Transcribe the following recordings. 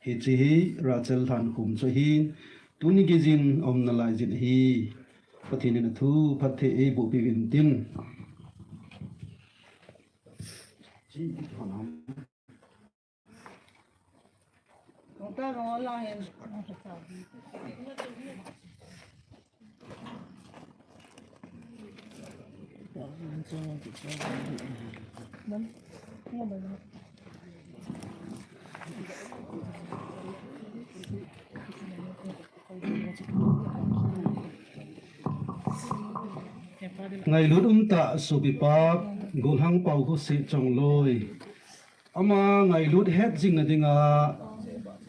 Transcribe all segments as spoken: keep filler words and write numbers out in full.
Hiche hi Rachel Lhankhum chu ahin, tuni geijin aumna laijin ahi. Pathen in athu phatthei eiboh peh uvin tin. Ngailut umtah sopipa Golhang Paokhosi Chongloi. Ama ngailut het jingna dinga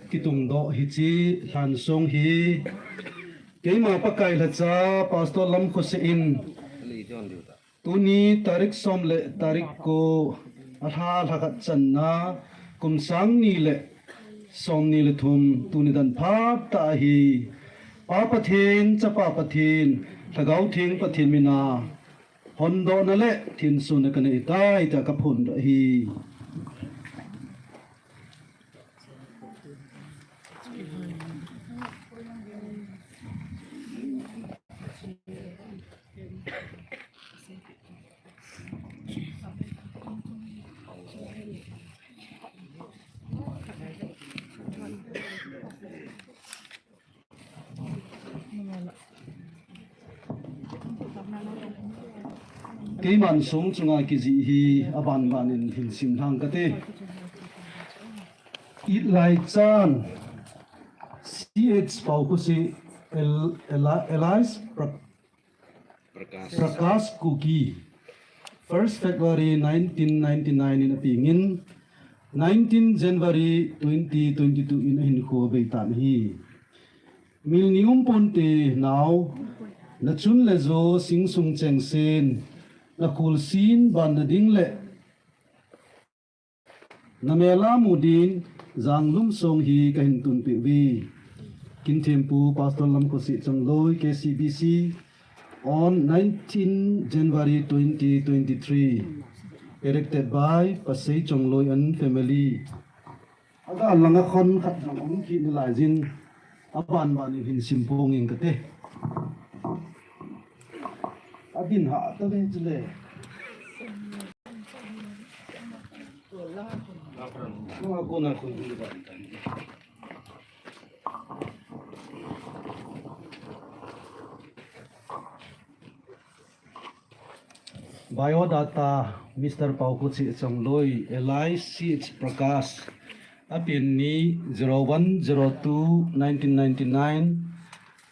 kitungdoh hiche lhansong hi keima Pakai lhacha Pastor Lamkhosei in tuni tarik som le tarik ko, alha lhakhat channa, kum sang ni le som ni le thum, tuni dan phat tah hi Pa Pathen, Chapa Pathen, Lhagao Theng Pathen mina hondohna le thinsona kanei tai tia kaphondoh ahi. Keiman song chunga kijih hi aban ban in hin sim lhang kate. Itlai chan, C H Paokhosi, El-, Eli-, Elias Pra-, Prakash. Prakash Kuki. First February nineteen ninety-nine in apengin, nineteen January twenty twenty-two in ahinkho abeitan ahi. Mil ni umponte nau, nachun le jo singsung chengsen, nakholsin banna ding le namel a mu din, janglum song hi kahin tunpeh uve. Kinthempu Pastor Lamkhosei Chongloi, K C B C, on nineteen January twenty twenty-three. Erected by Pasei Chongloi and family. Aga langa khon khat jong um kit nalai jin, aban ban in hin sim pong ing kate. Adin ha ta ve chule. Kona kona kona. Biodata, Mister Paokhosi Chongloi, alias C H Prakash, apen ni zero one zero two nineteen ninety-nine,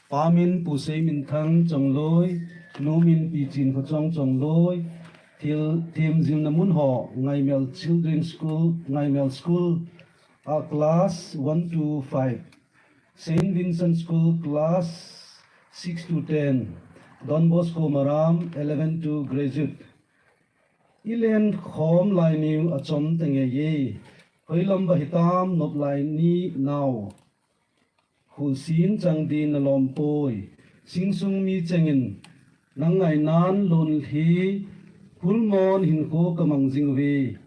pa min Pu Seiminthang Chongloi, nu min Pi Chinkhochong Chongloi, thil themjilna mun ho, Ngaimel Children's School, Ngaimel School, a class one to five. Saint Vincent School class six to ten, Don Bosco Maram eleven to graduate. Ilen khom lai niu achom tenge ye, hoilam ba hitam nop lai ni nau. Kholsin chang din nalom poi, singsung mi chengin, nang ngainan lon hi, hulmon hinkho kamang jing uve.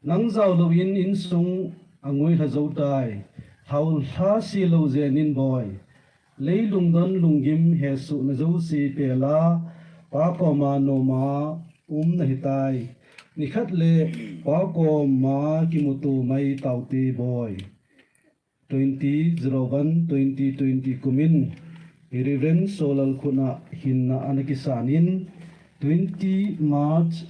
Nang jao louvin insung angoi lha jou tai. Lhao lha se lou jeng in boi. Leilung don lunggim hesohna jouse pela, Pa koma noma um nahitai. Nikhat le Pa koma kimuto mai taute boi. Twenty zero one twenty twenty kumin Reverend Solal khutna hinna ana kisan in, twenty March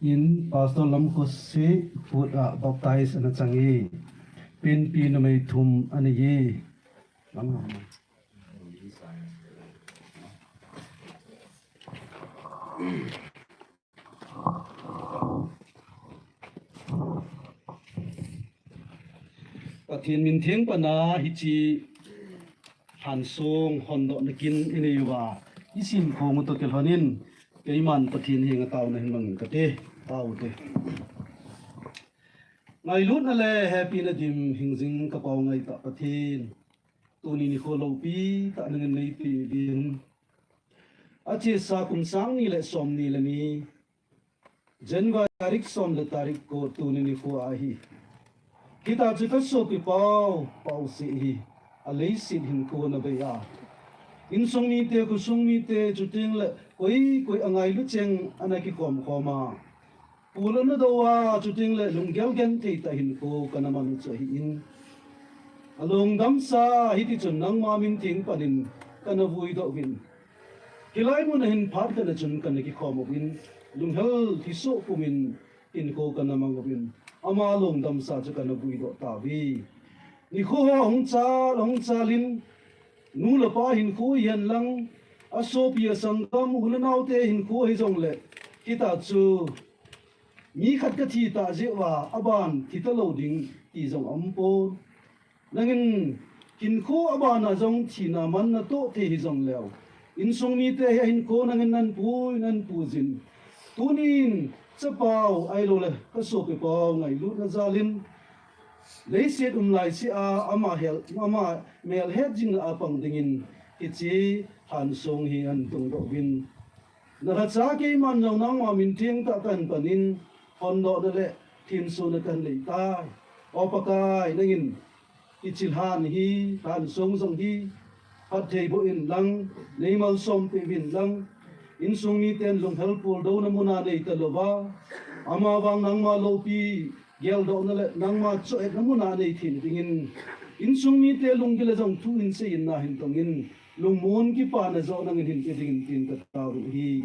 in Pastor Lamkhosei khut a baptize ana chang e. Penpi numei thum ana ye. Pathen min theng pana hiche lhansong hondohna kin inei uva, isim khom u toh kilhonin, keiman Pathen henga taona hin mang ing kate, taute. Ngailutna le hepina dim hingjing ka Pau ngaitah Pathen, tuni nikho loupi tah nangin neipeh uvin. Achesa kum sang ni le som ni le ni, January tarik som le tarik ko tuni nikho ahi. Hita chu ka sopi pau, pau si hi, a leiset hinkho ana bei a. Insung mite, khosung mite, chuteng le koi, koi a ngailu cheng ana kikhom khom a. Pul ana do a, chuteng le lunggel genthei tah hinkho kana man u chu ahi in. A lungdamsa, hiti chun nangma min theng panin kana vui doh uvin. Hilai mun a hin phat kana chun kana kikhom uvin. Lunghel thisoh pumin hinkho kana mang uvin. Ama lungdamsa chu kana vui doh tauve. Nikho ho hung chal, hung chal in, nu le pa hinkho hihen lang, a sopi a sanggam, u le nao te hinkho hi jong le, hita chu, mi khat ka thi ta jeh uva, a ban thi ta lou ding, ti jong um pon. Nangin, hinkho a ban a jong thina man na toh thei hi jong leu. Insung mite hi a hinkho nangin nan pui, nan pu jin. Tunin, chapau, ahilou le, ka sopi pau, ngailutna jal in, leiset um lai sia, ama hel, ama mel het jing a pang dingin, hiche lhansong hi ahin tung doh uvin. Na lhacha keiman jong nangma min theng tah kahin panin, hondohna le thensona kahin nei tai. O Pakai, nangin, hiche lhan hi, lhansong jong hi, phatthei boh in lang, nei malsom peh uvin lang, insung miten lunghel puldouna mun a nei ta louva, ama vang nangma loupi, geldohna le nangma choiatna mun a nei theina dingin, insung mite lunggil a jong thu hin sei in na hin tong in, lungmon kipana joh nangin hin pe dingin tin ka tao u ahi.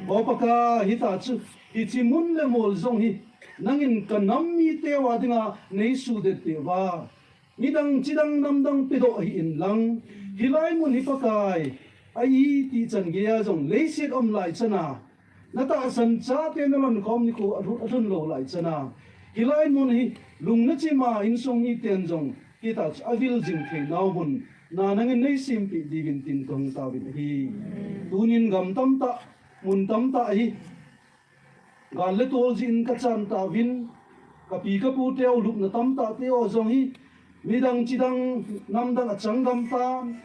O Pakai, hita chu, hiche mun le mol jong hi, nangin ka nam mite uva dinga nei suhdet peh uva. Midang chidang namdang pedoh hih in lang, hilai mun hi Pakai, a itih chan geiya jong leiset um lai chan a, na tahsan chate na lonkhom nikho a lhun, a lhun lou lai chan a, hilai mun hi lung na chim a insung miten jong hita chu a vil jing thei nau mun na nangin nei sempeh diuvin tin ka hung taovin ahi. Tunin gam tamtah, mun tamtah hi gal le tol jeh in ka chan tauvin, ka pi ka pu teu lupna tamtah te ho jong hi, midang chidang namdang a chang gam tan.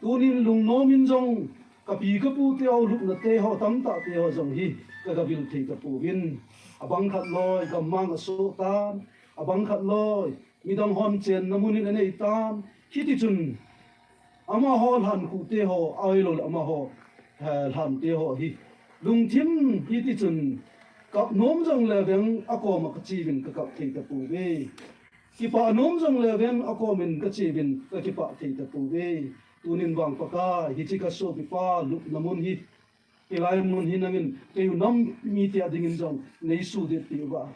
Tunin lungnom in jong ka pi ka pu teu lupna te ho tamtah te ho jong hi ka gavil thei tapouvin. Abang khat loi, gammang a soh tan. Abang khat loi, midang hon chenna mun in anei tan. Hiti chun, amaho lhan khu te ho, ahilou le amaho, eh, lhan te ho hi. Lungthim hiti chun, kap nom jong le veng a kom a ka che uvin ka kap thei tapouve. Kipah nom jong le veng a kom in ka che uvin ka kipah thei tapouve. Tunin vang Pakai, hiche ka sopipa lupna mun hi. Hilai mun hi nangin, kei u nam mite a dingin jong, nei suhdet peh uva.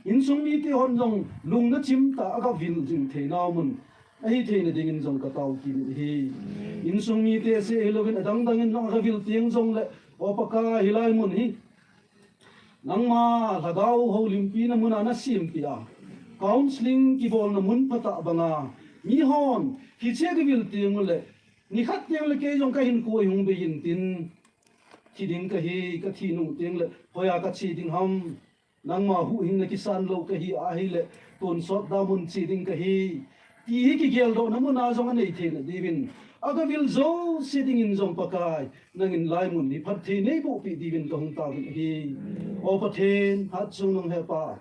Insung mite hon jong, lung na chim tah a ka vil jing thei nau mun. Ahi theina dingin jong ka tao kit in ahi. Insung mite seh hilouvin adang dang in jong a ka vil teng jong le, O Pakai hilai mun hi. Nangma lhagao houlimpi na mun a na sempeh a. Counseling kibolna mun phatah banga. Mi hon, hiche ka vil teng u le, nikhat teng le kei jong ka hinkho hi hung bei in tin. Thi ding ka hi, ka thi nung teng le, hoiya ka che ding ham. Nangma huhhingna kisan lou ka hi ahile, tonsot da mun che ding ka hi. Ti hi kigeldohna mun a jong anei theina diuvin. A ka vil jouse dingin jong Pakai, nangin lai mun hi phatthei nei boh peh diuvin ka hung taovin ahi. O Pathen, hatchungnung hepa.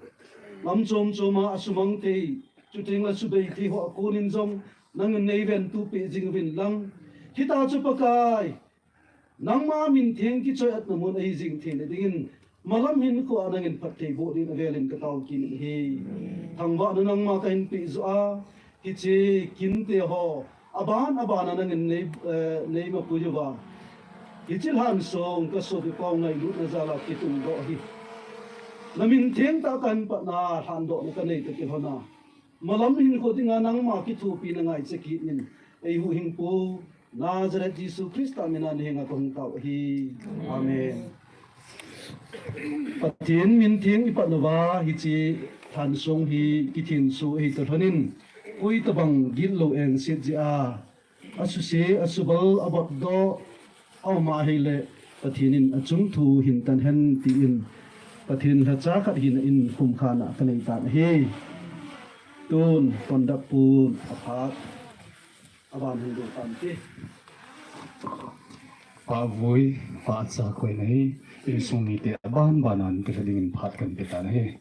Lam chom chom a, a sumang thei, chuteng le subei thei ho a konin jong, nangin nei ventup peh jing uvin lang. Hita chu Pakai. Nangma min theng kichoiatna mun ahi jing theina dingin, malam hinkho a nangin phatthei boh din avel in ka tao kit in ahi. Thangvahna nangma ka hin peh joh a, hiche kin te ho, aban, aban a nangin nei, eh, nei mapui uva. Hiche lhansong ka sopipa u ngailutna jal a kitung doh hi. Na min theng tah a ka hin patna lhandohna ka nei tah kilhon a. Malam hinkho dinga nangma kithopina ngaicha kit in, ei huhhingpu, Nazareth Jesu Christa min a na henga ka hung tao ahi. Amen. Pathen min theng i patna uva hiche lhansong hi kithenso ahi tah lhon in, koi tabang gitlou engset jeh a, asuse, asubal, abotdoh, aum ahile, Pathen in achung thu hin tan hen tin, Pathen lhacha khat hina in khumkhana ka nei tan ahi. Tun, conduct pun, aphat, aban hung doh tan te. Pahvui, pahcha koina hi, insung mite aban ban a an pe dingin phat kan pe tan ahi.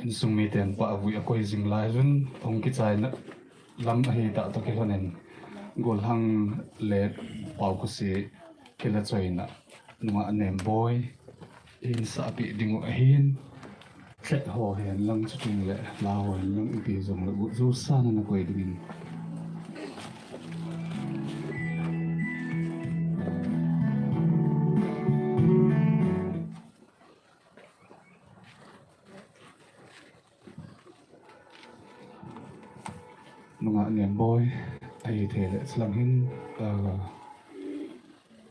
Insung miten pahvui akoi jing lai chun, hung kichaina lam ahi tah toh kilhonin, golhang le paokhusi kilachoina nungah Nemboi in sahpeh ding u ahin, thlet ho hen lang, chuteng le la ho hen lang, ipi jong le gu josa na koi dingin. Nungah Nemboi ahi thei le, chulang hin, ah,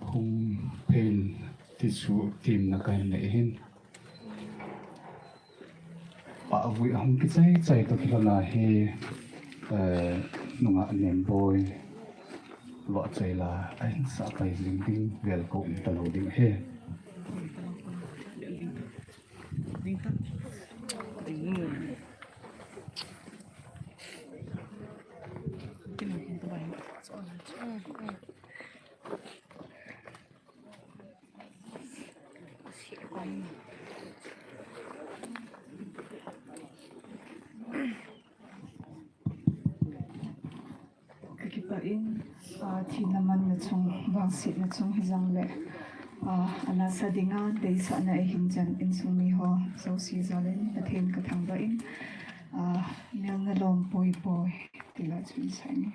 hung phen ti chu temna kahin nei hin. Pahvui ahung kichai chai toh kilhona hi, eh, nungah Nemboi vahchoi la ahin sahpai jing ding vel ko um talou ding ahi. Ka kipah in, ah, thina manna chung, vangsetna chung hijongle, ah, anasa dinga deisahna eihin chan insung mi ho jouse jal in Pathen ka thangvah in, ah, melna lom poi poi, ti la chun sa inge.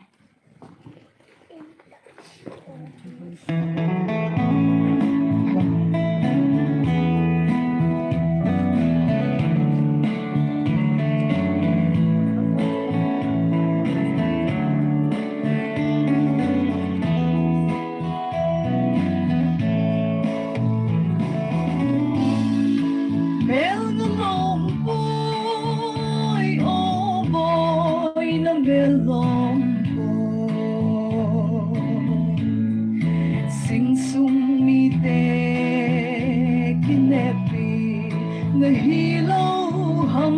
Melna lom poi, o boi, na mel lom poi. Singsung mite kineppi na hilou ham?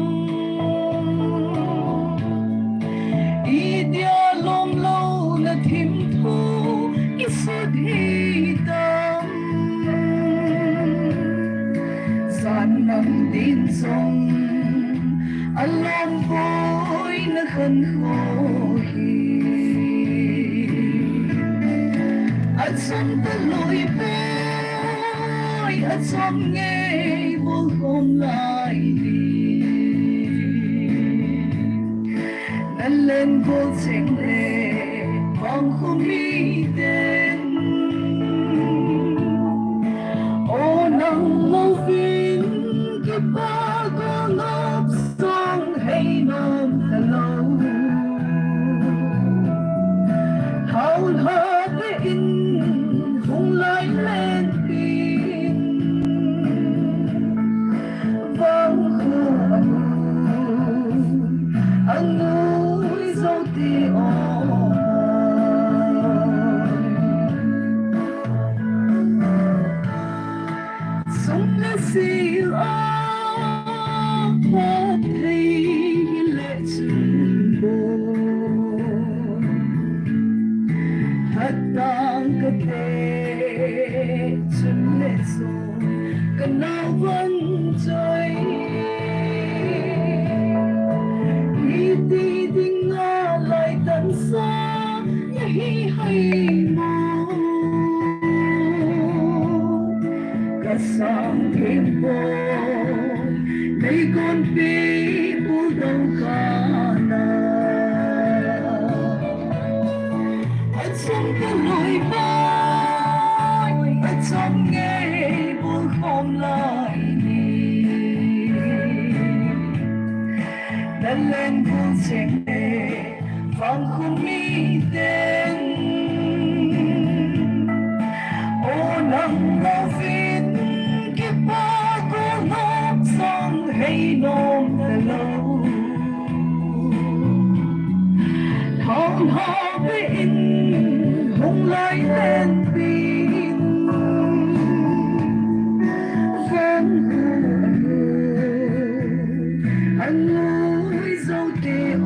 Idia lomlouna thimthu kisut hitam? Jan nam din jong alom poi, na khankho hi. Achom talou poi, achom ngei bol khom lai hi. Na len bol cheng le vangkho miten, o nang louvin kipa golnop jong hei nom talou. Haolha te in hung lai len pin, vangkho anu, anu i jou ti o. Tang kate chun le chun kanau van choi. Iti dinga lai tan sa nahi hai mo. Kasang thempo, meikonpi pudong kana. Achom kaloi pai, achom ngei bulkhom lai ni. Nalen bul cheng e. Vangkhum miten, o nang louvin kipa golhop jong hei nom talou. Thaunha be in hung lai lenpin, vangkhum angui jou te o.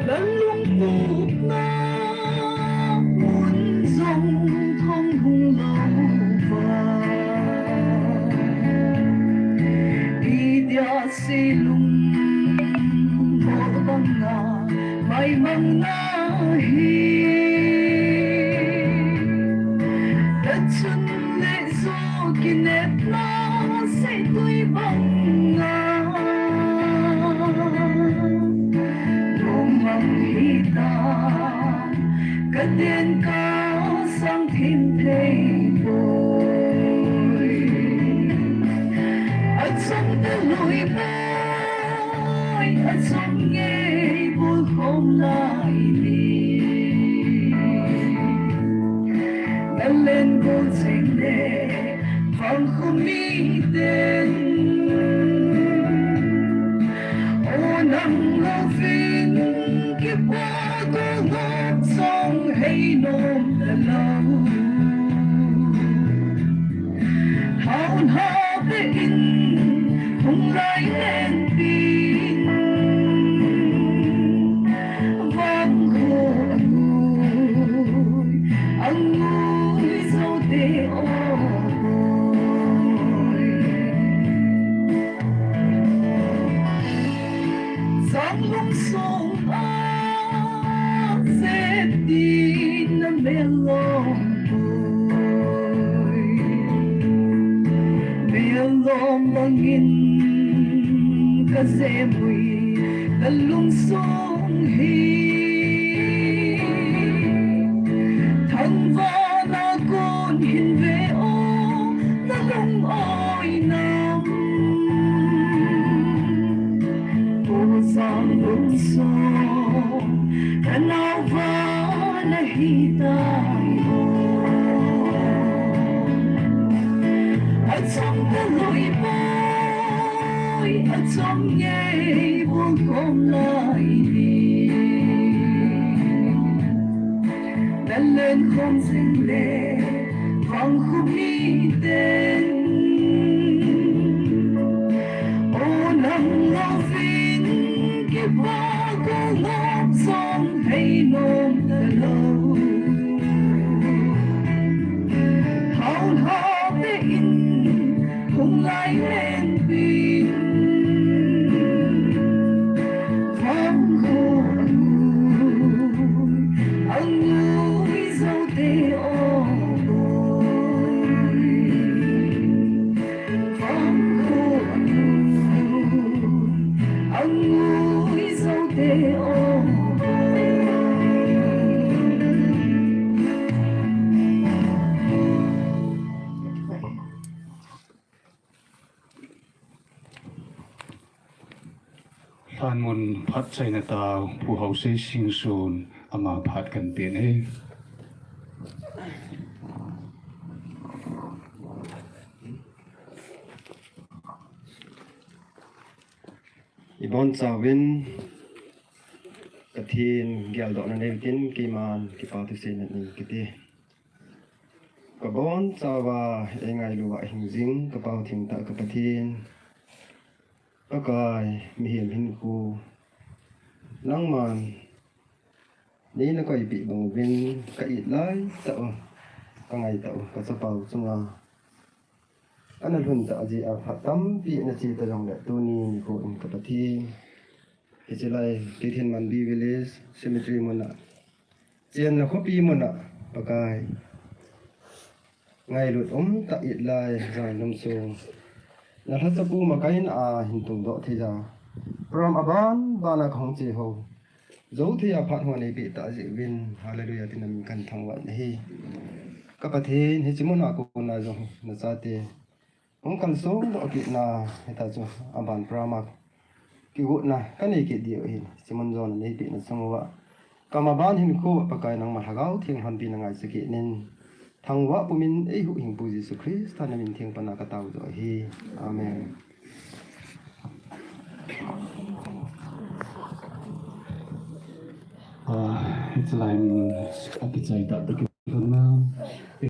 Lalung pupna mun jong thong hung louva. Idia silung mo banga mai mang nahi. Tachun le jo kinepna seitui banga. Lungmang hita, kaden kasang thim thei poi. Achom taloi pai, achom ngei bulkhom lai ni. Nalen bul cheng le, vangkhum miten. O nang louvin kipa golhop jong hei nom talou. Thaunha be in hung lai lenpin. Vangkhum angui, angui jou te o. Sang lungsung a, seti na melom poi. Melom bangin ka semui, na lungsung hi. Thangvahna kon hin ve o, na lung oi nam. Pu Sang Lungsong, ka nauva na hitai o. Achom taloi pai, achom ngei bulkhom lai ni. Nalen khom jing le, vangkhum miten. O nang louvin kipa golhop jong hei nom talou. Thaunha be in hung lai lenpin. Vangkhum angui, angui jou te o. Vangkhum angui, angui jou te o. Lhanmun phat chaina tau, Pu Haosei Singson, ama phat kan pen e. Ibon chauvin Pathen geldohna neitin keiman kipa thuseina nei kiti. Kabon chauva eingailu a hingjing kapao thengtah ka Pathen, Pakai, mihem hinkho nangman neina koipeh bang uvin ka it laitah u, ka ngaitah u ka chapau chunga ana lhun tah jeh a phat tampi ana che ta jongle tuni nikho in ka Pathen, hiche lai Keithelmanbi Village Cemetery muna, chenna khopi muna, Pakai, ngailut umtah it lai jan lum sung nalhacha puma kaina a hin tungdoh thei ja, program aban bana kahung che ho, jou thei a phat ho neipeh tah jeh uvin, Hallelujah, tin namin kahin thangvah in ahi. Ka Pathen, hiche muna kona jong nachate hung kalsong doh kitna, hitia chu aban program a kigotna kanei kit diu ahin, hiche mun jona neipehna chung uva, kamaban hinkho Pakai nangma Lhagao Theng lhonpina ngaisah kit in, thangvah pumin eihuhhingpu Jesu Christa namin theng pana katao joh ahi. Amen. Ah, hiche lai mun akichai tah toh